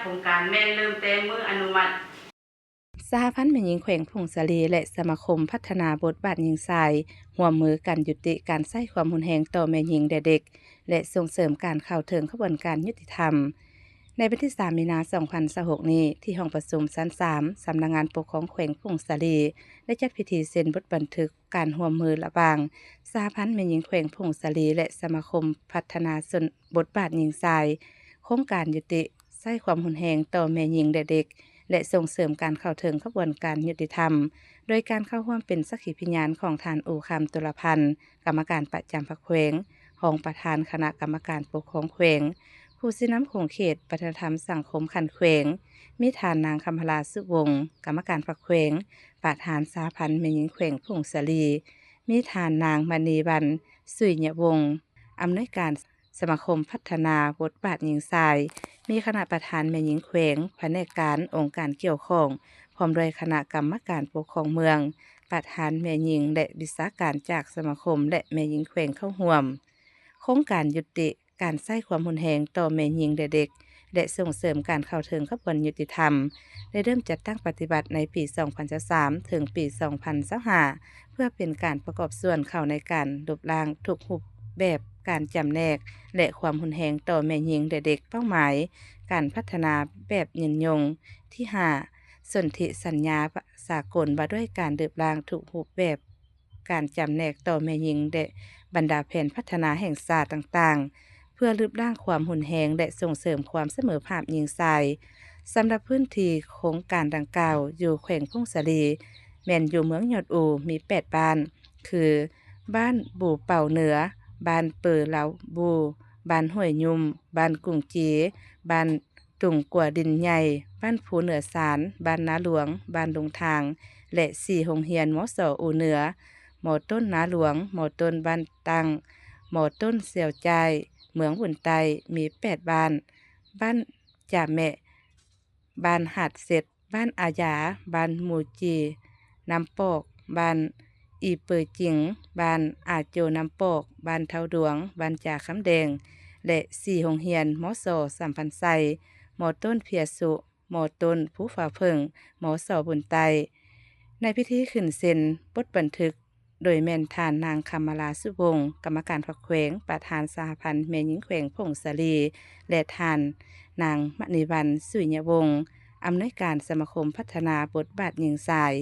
ໂຄງການແມ່ນເລີ່ມແຕ່ມື້ອະນຸມັດ. ສະຫະພັນແມ່ຍິງແຂວງຜົ້ງສາລີ ແລະ ສະມາຄົມພັດທະນາບົດບາດຍິງຊາຍ ຮ່ວມມືກັນຍຸຕິການໃຊ້ຄວາມຮຸນແຮງຕໍ່ແມ່ຍິງ ແລະ ເດັກ ແລະ ສົ່ງເສີມການເຂົ້າເຖິງຂະບວນການຍຸຕິທຳ. ໃນວັນທີສາມ ມີນາ ສອງພັນຊາວຫົກນີ້ ທີ່ຫ້ອງປະຊຸມຊັ້ນສາມ ສຳນັກງານປົກຄອງແຂວງຜົ້ງສາລີ ໄດ້ຈັດພິທີເຊັນບົດບັນທຶກການຮ່ວມມືລະຫວ່າງສະຫະພັນແມ່ຍິງແຂວງຜົ້ງສາລີ ແລະ ສະມາຄົມພັດທະນາຊົນບົດບາດຍິງຊາຍ ໂຄງການຍຸຕິໃຊ້ຄວາມຮຸນແຮງຕໍ່ແມ່ຍິງ ແລະ ເດັກ ແລະ ສົ່ງເສີມການເຂົ້າເຖິງຂະບວນການຍຸຕິທຳ ໂດຍການເຂົ້າຮ່ວມເປັນສັກຂີພະຍານຂອງທ່ານ ອູຄຳ ຕຸລະພັນ ກຳມະການປະຈຳພັກແຂວງ, ຮອງປະທານຄະນະກຳມະການປົກຄອງແຂວງ, ຜູ້ຊີ້ນຳຂົງເຂດວັດທະນະທຳສັງຄົມຂັ້ນແຂວງ, ມີທ່ານນາງ ຄຳພະລາ ສຸວົງ ກຳມະການພັກແຂວງ, ປະທານສະຫະພັນແມ່ຍິງແຂວງຜົ້ງສາລີ, ມີທ່ານນາງ ມະນີວັນ ສຸຍຍະວົງ ອຳນວຍການສະມາຄົມພັດທະນາບົດບາດຍິງຊາຍ, ມີຄະນະປະທານແມ່ຍິງແຂວງ, ພະແນກການ, ອົງການກ່ຽວຂ້ອງ, ພ້ອມດ້ວຍຄະນະກຳມະການປົກຄອງເມືອງ, ປະທານແມ່ຍິງ ແລະ ວິຊາການຈາກສະມາຄົມ ແລະ ແມ່ຍິງແຂວງເຂົ້າຮ່ວມ. ໂຄງການຍຸຕິການໃຊ້ຄວາມຮຸນແຮງຕໍ່ແມ່ຍິງ ແລະ ເດັກ ແລະ ສົ່ງເສີມການເຂົ້າເຖິງຂະບວນຍຸຕິທຳ ໄດ້ເລີ່ມຈັດຕັ້ງປະຕິບັດໃນປີສອງພັນຊາວສາມ ເຖິງປີສອງພັນຊາວຫ້າ ເພື່ອເປັນການປະກອບສ່ວນເຂົ້າໃນການລົບລ້າງທຸກຮູບແບບການຈຳແນກ ແລະ ຄວາມຮຸນແຮງຕໍ່ແມ່ຍິງ ແລະ ເດັກ. ເປົ້າໝາຍການພັດທະນາແບບຍືນຍົງ. ທີຫ້າ ສົນທິສັນຍາສາກົນວ່າດ້ວຍການລົບລ້າງທຸກຮູບແບບການຈຳແນກຕໍ່ແມ່ຍິງ ແລະ ບັນດາແຜນພັດທະນາແຫ່ງຊາດຕ່າງໆ ເພື່ອລົບລ້າງຄວາມຮຸນແຮງ ແລະ ສົ່ງເສີມຄວາມສະເໝີພາບຍິງຊາຍ. ສຳລັບພື້ນທີ່ໂຄງການດັ່ງກ່າວຢູ່ແຂວງຜົ້ງສາລີ ແມ່ນຢູ່ເມືອງຍອດອູມີແປດບ້ານ ຄື ບ້ານບູເປົ່າເໜືອ, ບ້ານເປີລາວບູ, ບ້ານຫ້ວຍຫຍຸ້ມ, ບ້ານກຸງຈີ, ບ້ານຕຸງກົວດິນໃຫຍ່, ບ້ານພູເໜືອຊານ, ບ້ານນາຫຼວງ, ບ້ານດົງທາງ ແລະ ສີ່ໂຮງຮຽນ ມສ ອູເໜືອ, ມຕົ້ນນາຫຼວງ, ມຕົ້ນບ້ານຕັ້ງ, ມຕົ້ນເຊວຈ່າຍ, ເມືອງບຸນໃຕ້ ມີແປດບ້ານ, ບ້ານຈາແມະ, ບ້ານຫາດເຊັດ, ບ້ານອາຢາ, ບ້ານມູຈີນ້ຳປອກ, ບ້ານອີເປີຈິງ, ບ້ານອາໂຈນ້ຳປອກ, ບ້ານເທົາດວງ, ບ້ານຈາຄຳແດງ ແລະ ສີ່ໂຮງຮຽນ ມສ ສຳພັນໄຊ, ມຕົ້ນເພຍສຸ, ມຕົ້ນພູຟ້າເຜິ້ງ, ມສ ບຸນໃຕ້. ໃນພິທີຂຶ້ນເຊັນບົດບັນທຶກ ໂດຍແມ່ນທ່ານນາງ ຄຳມາລາ ສຸວົງ ກຳມະການພັກແຂວງ, ປະທານສະຫະພັນແມ່ຍິງແຂວງຜົ້ງສາລີ ແລະ ທ່ານນາງ ມະນີວັນ ສຸຍຍະວົງ ອຳນວຍການສະມາຄົມພັດທະນາບົດບາດຍິງຊາຍ.